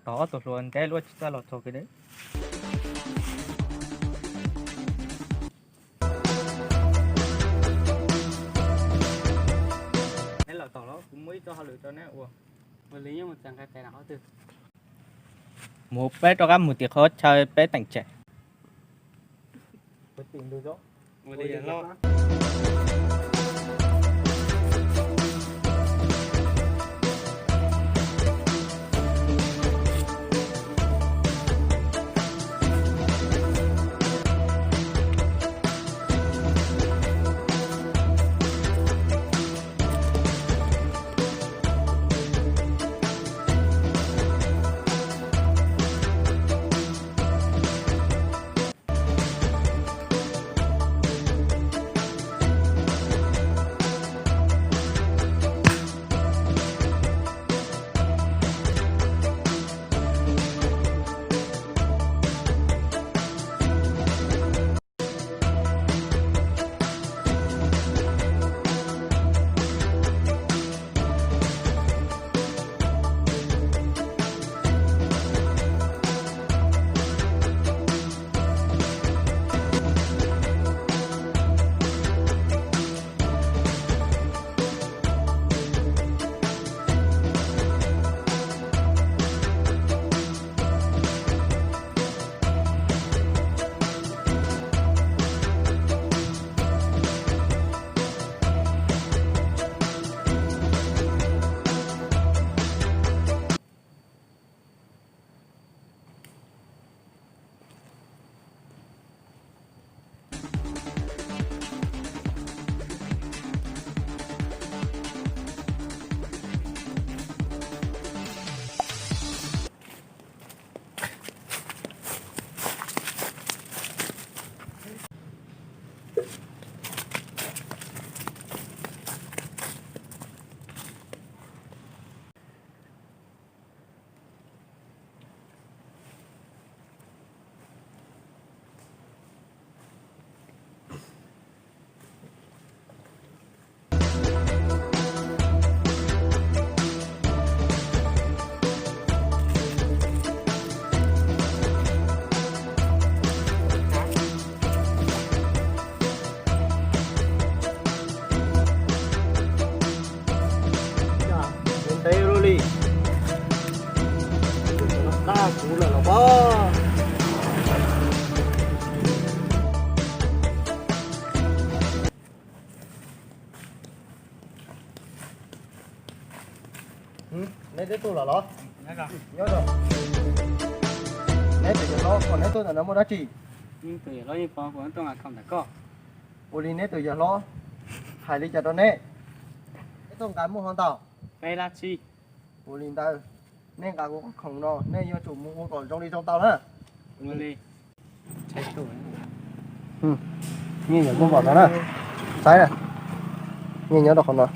Tos ob tug hluas ntev luaj tsis txawj los txog kiag li. Neb los txog los kuv muaj ib txoj hauj lwm rau neb ua. Ua li nyob mus txog nqe pem no qhov twg? Mus peb rov qab mus tim qhov chaw peb teem tsam. Ua li yawg hlob. Ntev luaj li, qab kuv lawm los pob. Neb twb tuaj los los? Nyob zoo. Neb tus yawg hlob kom neb tuaj ntawm no muaj dab tsi? Tus yawg hlob yeej paub kuv tuaj nqa khoom ntawm koj. Ua li neb tus yawg hlob hais li cas rau neb? Neb tuaj nqa muaj hov ntau? Peb lab tsib. Ua li ntawd, neb nqa kuv qhov khoom no nej yuav tsum mus ua kom zoo li zoo tau na. Ua li. Nyiaj yuav muaj npaum no na. Saib na, nyiaj nyob rau qhov no.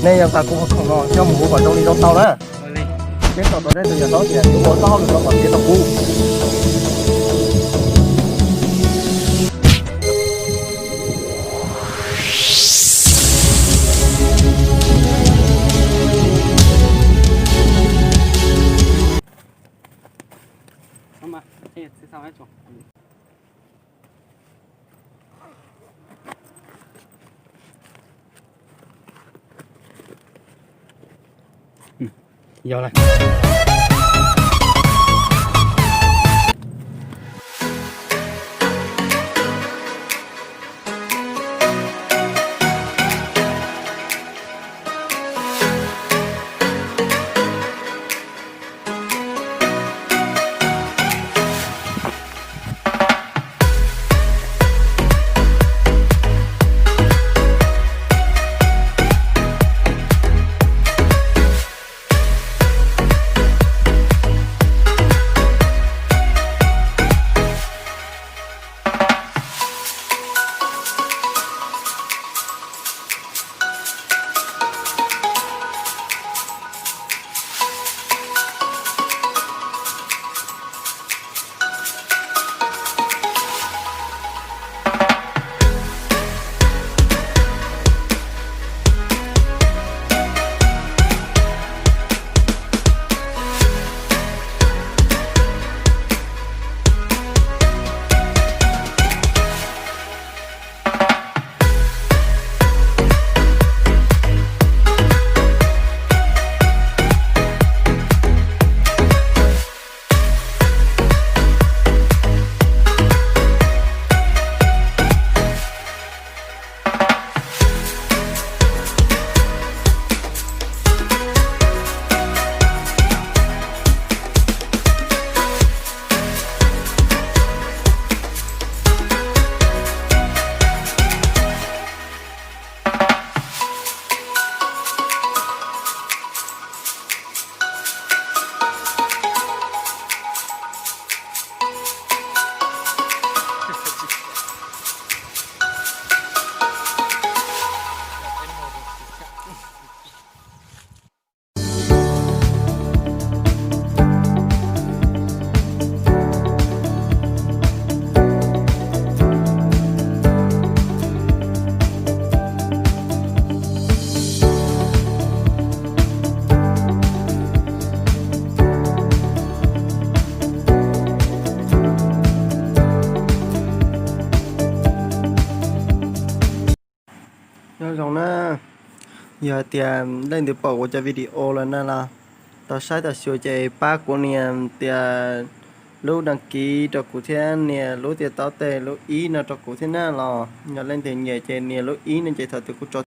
Nej yuav nqa kuv qhov khoom no coj mus ua kom zoo li zoo tau na. Ua li. Peb tos tos nej tus yawg hlob tias yuav ua tau hauj lwm no kom tiav tau kuv. Yog lawm. Nyob zoo na, yog hais tias leej twg pom kuv cov video lawm na los tau saib tau xyuas ces pab kuv nias tias lub đăng ký rau kuv thiab nias lub tias taub tej lub ib no rau kuv thiab na los yog leej twg nyiam ces nias lub ib no ces thaum twg kuv tso